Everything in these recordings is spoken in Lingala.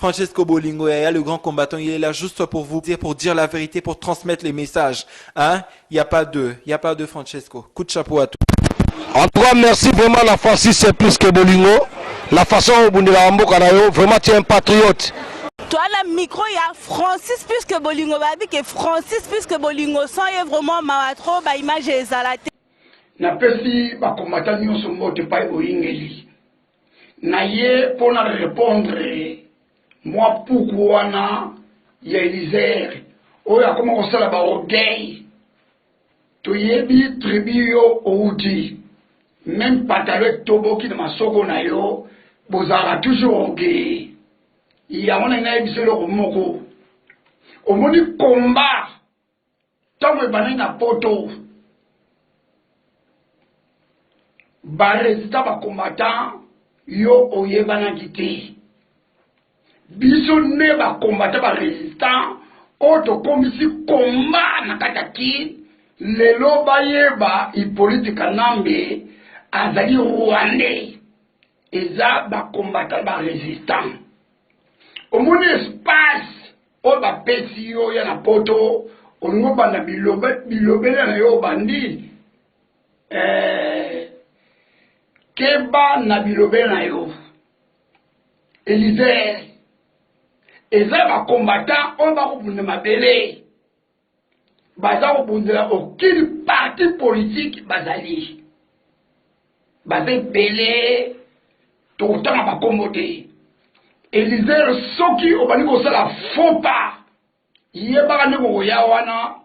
Francesco Bolingo Yaya, le grand combattant, il est là juste pour vous dire, pour dire la vérité, pour transmettre les messages. Hein? Il n'y a pas de, il n'y a pas de Francesco. Coup de chapeau à toi. En tout cas, merci vraiment la Francis c'est plus que Bolingo. La façon obundelaka mboka na yo, vraiment tu es un patriote. Toala micro ya Francis plus que Bolingo babi que Francis plus que Bolingo sans ye vraiment mawa trop ba image ezala te. Napesi ba combattants nionso mbote epai boyingeli. Na ye mpo na repondre mwa puku wana ya Elizer oyo akoma kosala ba orgueil. Toyebi tribu yo owuti. Meme pantalon etoboki na masoko na yo bozalaka toujours orgueilleux. Yango nalingi nayebisa eloko moko. Omoni combat Tango ebandaki na poto ba resistant ba combattant yo oyebanaki te biso nde ba combattant ba resistant oyo tokomisi combat na kati ya kin lelo bayeba Hippolyte Kanambe azali rwandais eza ba combattant ba resistant omoni espace Oyo ba pesi yo oya na poto olingi obanda bilobela na yo obandi eh, keba na bilobela na yo Elizer eza ba combattant oyo bakobunda mabele baza kobundela aucune parti politique bazali baza ebele tokotanga bakombo te elizer soki obandi kosala faux pas yebaka ndenge okoya wana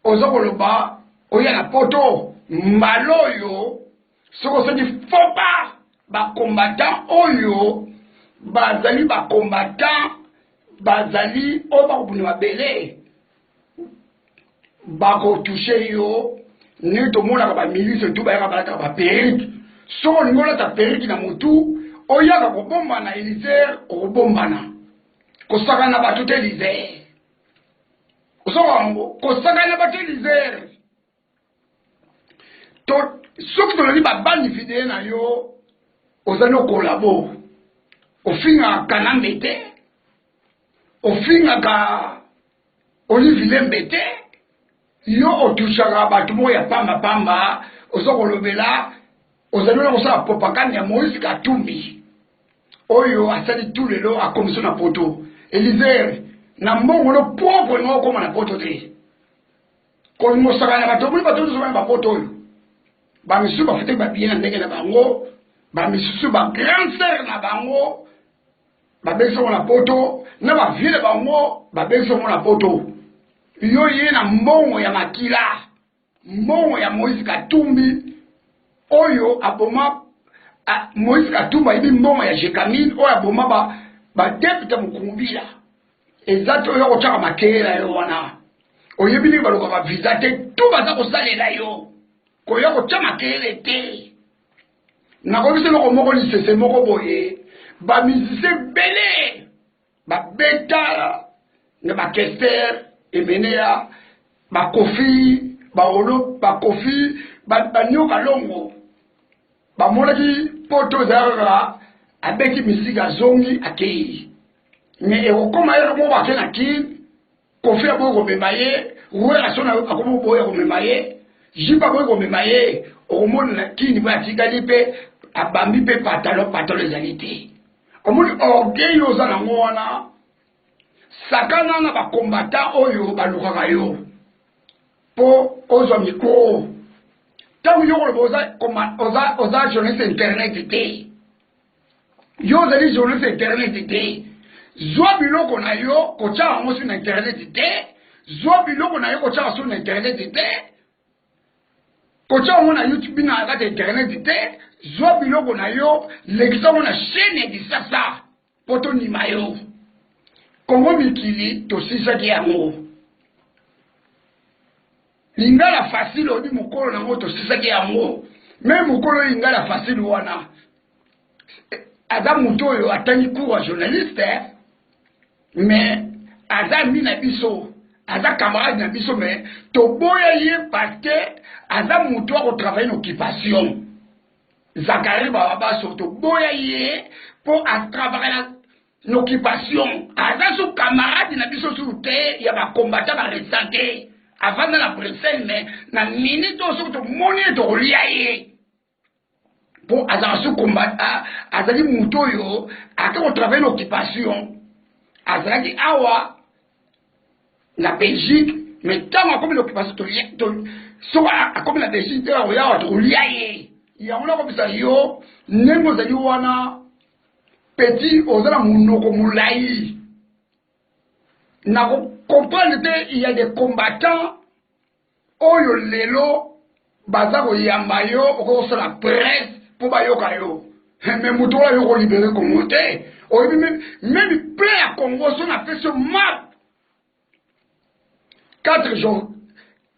oza koloba oya na poto mbala oyo soki osali faux pas bacombattant oyo bazali bacombattant bazali oyo bakobunda mabele bakotouche yo ndenge tomonaka bamilice tu bayaka balataka baperike soki olingi olata perike na motu oyaka kobombana elizer okobombana kosakana na bato te elizer osoka yango kosakana na bato elizer to soki tolobi babandi video na yo ozali okolabo ofingaka kanambe te ofingaka Olive Lembe te yo otushaka bato moko ya pamba pamba oza kolobela ozali wana kosala propagande ya Moïse Katumbi oyo asali tout lelo akomisi na poto Elizer na mbongo no propre olinga okoma na poto te kolinga na bato omoni bato nyonso bana bapoto oyo bamisusu bafutaki babiye na ndenge na bango bamisusu ba grande sœur na bango Babengisi bango na poto na ba vieux na bango babengisi bango na poto. Yo ye na mbongo ya makila, mbongo ya Moïse Katumbi oyo aboma a, Moïse Katumbi ayibi mbongo ya Gécamine oyo aboma ba ba depute Mukumbila. Eza te oyo kotiaka makele na yo wana. Oyebi ndenge balukaka visa te, tout baza kosalela yo. Koya kotia makelele te. Nakoyebisa eloko moko lisese moko boye ba musicien ebele babeta na ba kester emeneya ba kofi baolo bakofi banyoka longo bamonaki poto ezala kaka abeti misiki azongi akei me ekokoma ere moko ake na kin Koffi aboyi komema ye, Werrason akomi koboya komema ye, JB aboyi komema ye, okomona na kin pe atikali pe abambi pe pantalon, pantalon ezali te. Omoni orgueil oza nango wana, sakana na ba combattants oyo balukaka yo po ozwa micro. Tango yo koloba oza, oza, oza journaliste internet te. Yo ozali journaliste internet te. Zwa biloko na yo kotya yango sur na internet te. Zwa biloko na yo kotya sur na internet te. Kotya yango na YouTube na kati ya internet te. Zwa biloko na yo lekisa yango na chaîne ya Kisasa mpo tondima yo. Kongo mikili tosilisaki yango. Lingala facile oyebi mokolo na yango tosilisaki yango. Me mokolo lingala facile wana aza moto oyo atangi cours ya journaliste mais aza ami na biso aza camarade na biso mais toboya ye parce que aza moto akotravaille na occupation zakari bababaso toboya ye mpo atravaka na. Na occupation aza su camarade na biso su te ya ba combattant ba resistant te. Avanda na Bruxelles mais na minute oyo soki tomoni ye tokolia ye. Po azalaka su combat azali moto oyo ake ko travailler na occupation. Azalaki awa na Belgique mais ntango akomi na occupation soki akomi na Belgique te akoya awa tokolia ye. Yango nakobisa yo ndenge ozali wana petit oza na munoko mulayi nako comprendre te il y a des combattants oyo lelo baza koyamba yo okoki kosala presse mpo bayoka yo mais moto oyo ayo kolibere Congo te oyebi meme plein ya Congo so napesi yo map 4 jours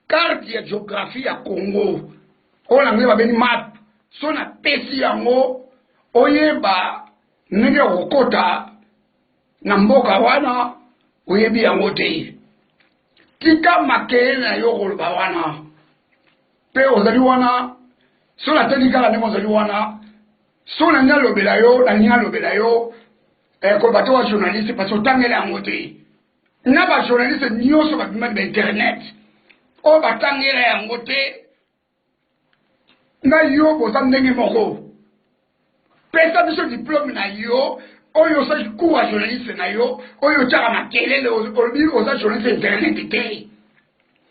carte ya geographie ya Congo oyo na anglais babengi map so napesi yango oyeba ndenge ya kokota na mboka wana oyebi yango te tika makelele na yo koloba wana mpe ozali wana so nateli kaka ndenge ozali wana so nalingi alobela yo nalingi alobela yo eh, koloba te wa journaliste parce otangela yango te na ba journaliste nyonso babima na internet oyo batangela yango te na yo boza ndenge moko pesa biso diplome na yo oyo osali cours ya journaliste na yo oyo otyaka makelele olobi oza journaliste internet te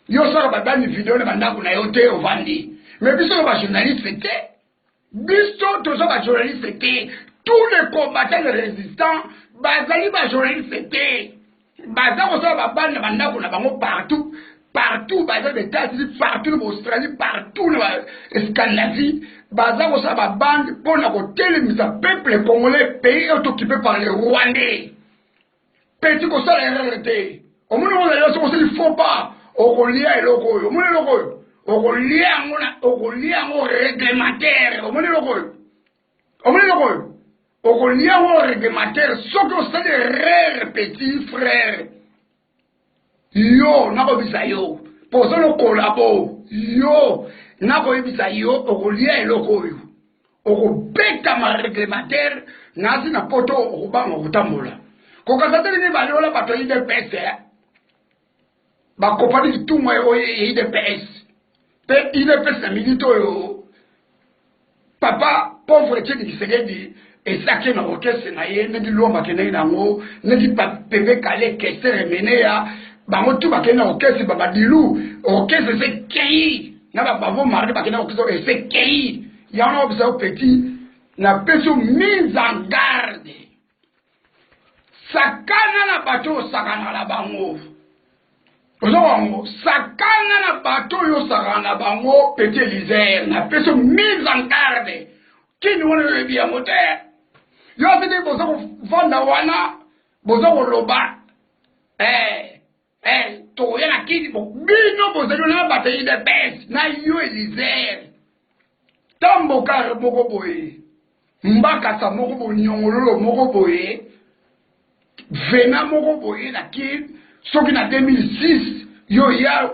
yo osalaka babani video na bandako na yo te ovandi me biso na bajournaliste te Biso toza ba journaliste te. Tous les combattants les résistants bazali ba journaliste te. Baza kosala ba bande na bandako na bango partout partout baza na États-Unis partout na Australie partout na Scandinavie baza kosala ba bande mpo na kotelemisa peuple congolais pays est occupé par les Rwandais. Petit kosala erreur te. Omoni oyo ozali soki osali faux pas okolia eloko oyo. Omoni eloko oyo okolia yango na okolia yango réglementaire. Omoni eloko oyo omoni eloko oyo okolia yango réglementaire soki osali erreur petit frère yo nakobisa yo pozo lokolabo yo nakoyebisa yo okolia eloko oyo okobetama reglementaire nasi na poto okobanga kotambola kokasa te ndenge baliola bato ya idps eh. bakopani litunga oyo ya idps mpe idps na minute oyo papa pauvre Etienne Tshisekedi esaki na orchestre na ye ndenge Luamba akendaki na yango ndenge Pepe Kale Kester Emeneya bango tu bakende na orchestre babadilu orchestre esekei na babavo mardi bakende na orchestre esekei yango nakobisa yo petit napesi yo mise en garde Sakana na bato oyo osakanaka na bango. Oza wango, sakana na bato oyo osakana na bango, petit Eliezer, napesi yo mise en garde. Kini wana oyebi yango te. Yo asiki boza kovanda wana, boza koloba eh, eh, tokoya na kini bino bozali na bato ya udps na yo Eliezer. Tambokar moko boye mbakasa moko boye nyongololo moko boye vena moko boye na kin soki na 2006 yo ya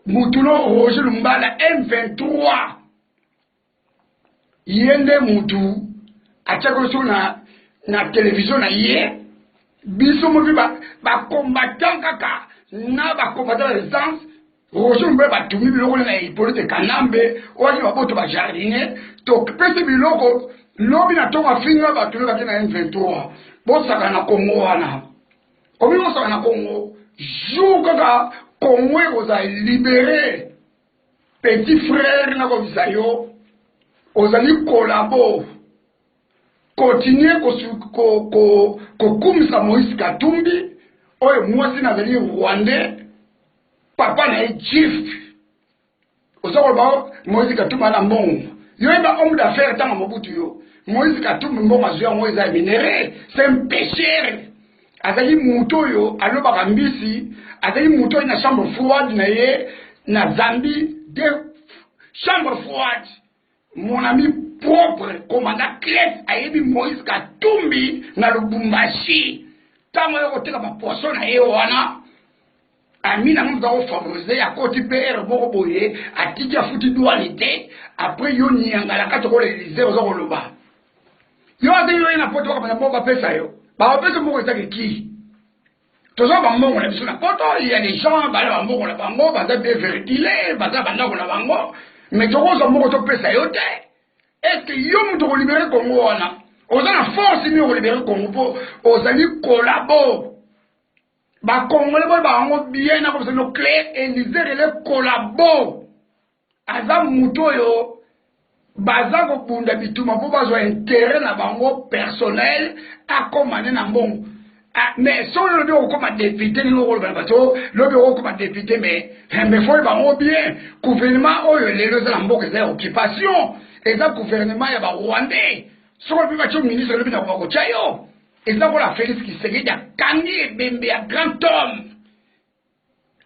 mutu no Roger Lumbala M23 ye nde mutu atiaki biso na, na televizio na ye biso mobi bacombattant ba kaka na bacombattant ya resistance Roger mpe batumi biloko na Hippolyte Kanambe oyo aki baboto ba jardinier topesi biloko lobi na ntongo afinga bato oyo bake na M23 bosaka na Congo wana omi bosaka na Congo jour kaka Congo ekozala libere petit frère nakobisa yo ozali kolabo continue kokumisa Moïse Katumbi oyo mwasi na azali rwandais papa na ye chief oza koloba Moïse Katumbi ana mbongo yo yeba homme d'affaires ntango Mobutu yo Moïse Katumbi mbongo azwi yango eza minere c'est un pêcheur azali moto oyo alobaka mbisi azali moto oyo na chambre froide na ye na Zambie de chambre froide Mon ami propre commandant Clef ayebi Moïse Katumbi na Lubumbashi ntango aye koteka ba poisson na ye wana ami na ngo ko favoriser akoti PR moko boye atiki afuti douane te après yo niangala kati okola Elysée oza koloba yo azali yo ye na poto bakabana mbongo bapesa yo. Bakopesa mbongo ezaki ki? Toza bambongo na biso na poto, il y a des gens bana bambongo na bango baza bien véhiculé, baza bandako na bango, mais tokozwa mbongo topesa yo te. Est-ce que yo moto okolibere Congo wana? Oza na force nini okolibere Congo mpo ozali collabo? Ba Congolais boyeba yango bien, nakobisa bino clair, Elysee ele collabo. Aza mutu oyo baza kobunda bituma mpo bazwa interet na bango personnel, akoma nde na mbongo. Ah, mais soki olobi okokoma depute, ndenge okoloba na bato lobi okokoma depute, mais mais faut oyeba yango bien, gouvernement oyo lelo eza na mboka eza ya occupation, eza gouvernement ya ba rwandais. Soki olobi batio ministre lobi na bakotya yo, eza kola Felix Tshisekedi akangi ebembe ya grand homme,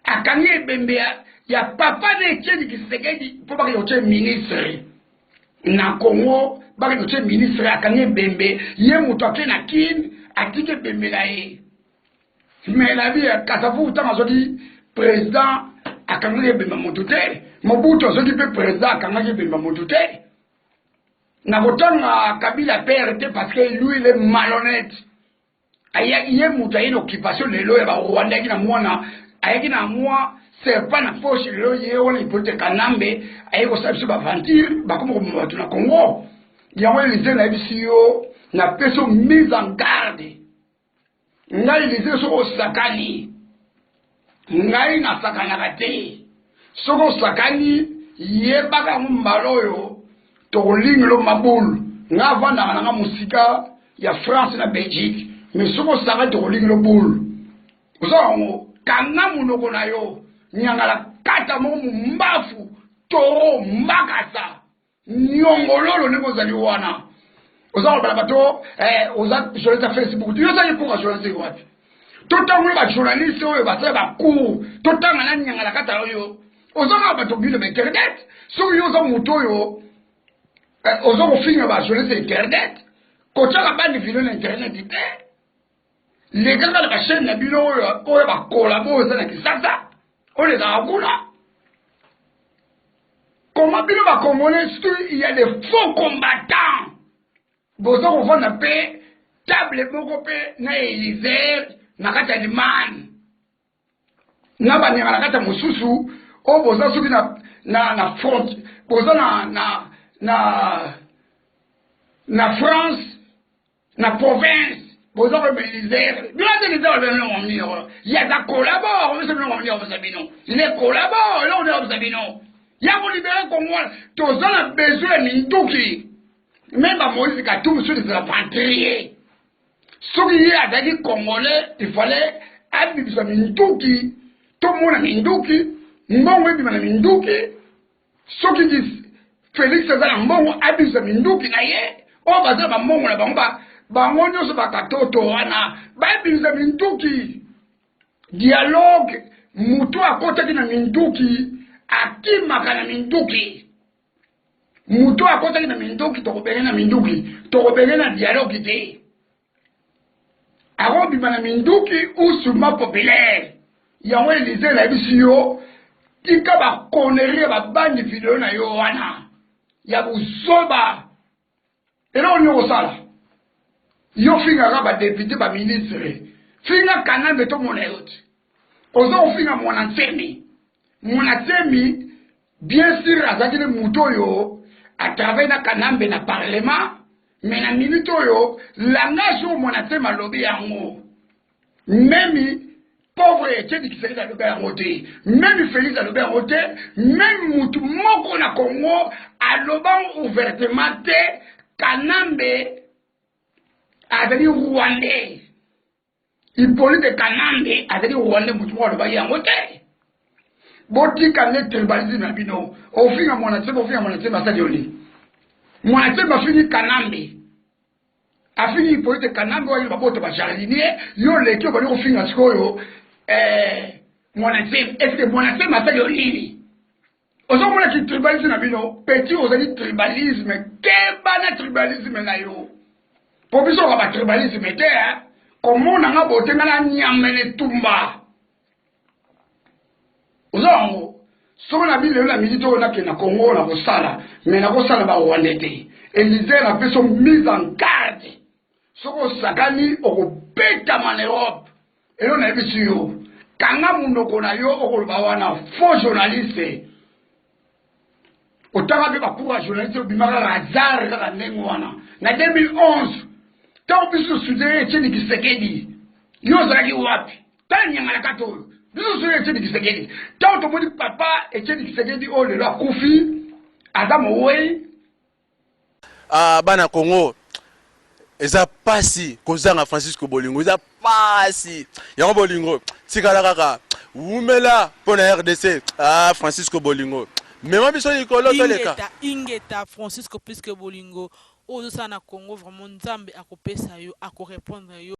akangi ebembe ya, ya papa na Etienne Tshisekedi mpo bakende kotya ministre na Congo, bakende kotya ministre, akangi ebembe ye moto ake na Kin atiki ebembe na ye. Mais na bi Kasavubu ntango azwaki président akangaki ebembe moto te, Mobutu azwaki mpe président akangaki ebembe moto te. Nakotanga Kabila père te parce que lui il est malhonnête. Ayaki ye moto aye na occupation lelo ya ba Rwanda, ayaki na mwana, ayaki na mwa serpent na poche, lelo ye wana Hippolyte Kanambe aye kosala biso ba aventure, bakoma koboma bato na Congo. Yango Elysee nayebisi yo, napesi yo mise en garde. Ngai Elysee soki osakani, ngai nasakanaka te. Soki osakani, yebaka yango mbala oyo tokolingelo mabulu. Ngai avandaka na nga mosika ya France na Belgique, mais soki osakani tokolingelo bulu. Oza yango, kanga monoko na yo, nyangala kata moko mombafu, toro mbakasa. Nyongololo ndenge ozali wana oza kolobela bato eh, oza journaliste ya Facebook, yo ozali koka journaliste wapi? Totangoli ba journaliste oyo basala ba cours, totanga na nyangala kata oyo oza kaka bato bino ba internet. Soki yo oza moto oyo eh, oza kofinga ba journaliste ya internet, kotiaka bandi video na internet te, lekaka na ba chaîne na bino oyo oyo ba collabo oyo eza na Kisasa, oyo elekaka kuna. Comment bino ba Congolais, surtout il y a des faux combattants, boza kovanda mpe table moko mpe na Elysée na kati ya Allemagne na banyanga na kati ya mosusu oyo boza soki na, na, na front, boza na, na, na, na France na province, boza koyeba Elysée bino ate Elysée oloba bino ngomnio ye aza collabo, akomisa bino ngomnio, akomisa bino le collabo, eloko nde akomisa bino ya kolibere Congo wana. Toza na besoin ya minduki, me ba Moïse Katumbi soki des aventuriers, soki ye azalaki congolais il fallait abimisa minduki, tomona minduki, mbongo ebima na minduki. Soki Felix aza na mbongo abimisa minduki na ye, oyo baza na bambongo na bango bango nyonso bakatoto wana babimisa minduki. Dialogue, moto akotaki na minduki akimaka na minduki. Moto akotaki na minduki tokobenge na minduki, tokobenge na dialogue te. Akobima na minduki ou soulevement populaire. Yango Elysee nayebisi yo, tika ba connerie ya babandi video na yo wana ya buzoba. Eloko nini okosala yo? Fingaka ba depute, ba ministre, finga Kanambe tomona yo te. Oza kofinga Mwana Nsemi. Mwana Nsemi bien sûr azalaki nde moto oyo atravaille na Kanambe na parlement, mais na minute oyo langage oyo Mwana Nsemi alobi yango, meme pauvre Etienne Tshisekedi alobi yango te, meme Félix alobi yango te, meme mutu moko na Congo aloba ouvertement te Kanambe azali rwandais. Hippolyte Kanambe azali rwandais, mutu moko alobaki yango te. Botika nde tribalisme na bino. Ofinga Mwana Nsemi, ofinga Mwana Nsemi asali yo nini? Mwana Nsemi afingi Kanambe, afingi Hippolyte Kanambe oyo babota ba jardinier, yo leki obandi kofinga sikoyo eh, Mwana Nsemi. Est-ce que Mwana Nsemi asali yo nini? Ozomona ki tribalisme na bino petit, ozali tribalisme, keba na tribalisme na yo, po biso oka ba tribalisme te. Komona nga bote nga na nyama na etumba oza yango. Soki na bino lelo na minute oyo nakende na Congo na kosala, mais nakosala ba rwandais te. Elysee napesi mise en garde. Soki osakani okobetama na Europe. Elo nayebisi yo, kanga munoko na yo okoloba wana faux journaliste. Otanga mpe ba cours ya journaliste obima kaka hasard kaka ndenge wana. Na 2011 ntango biso tosoutenir Etienne Kisekedi, yo ozalaki wapi? Tala nyangalakata oyo. Biso tosoutenir Etienne Kisekedi. Ntango tomoni papa Etienne Kisekedi oyo lelo akufi, aza mowei. Ah bana Congo eza pasi kozanga Francisco Bolingo eza pasi yango Bolingo tikala kaka wumela mpo na RDC ah Francisco Bolingo mema biso likolo toleka. Ingeta ingeta Francisco puisque bolingo oyo ozosala na Congo vraiment Nzambe akopesa yo ako repondre yo.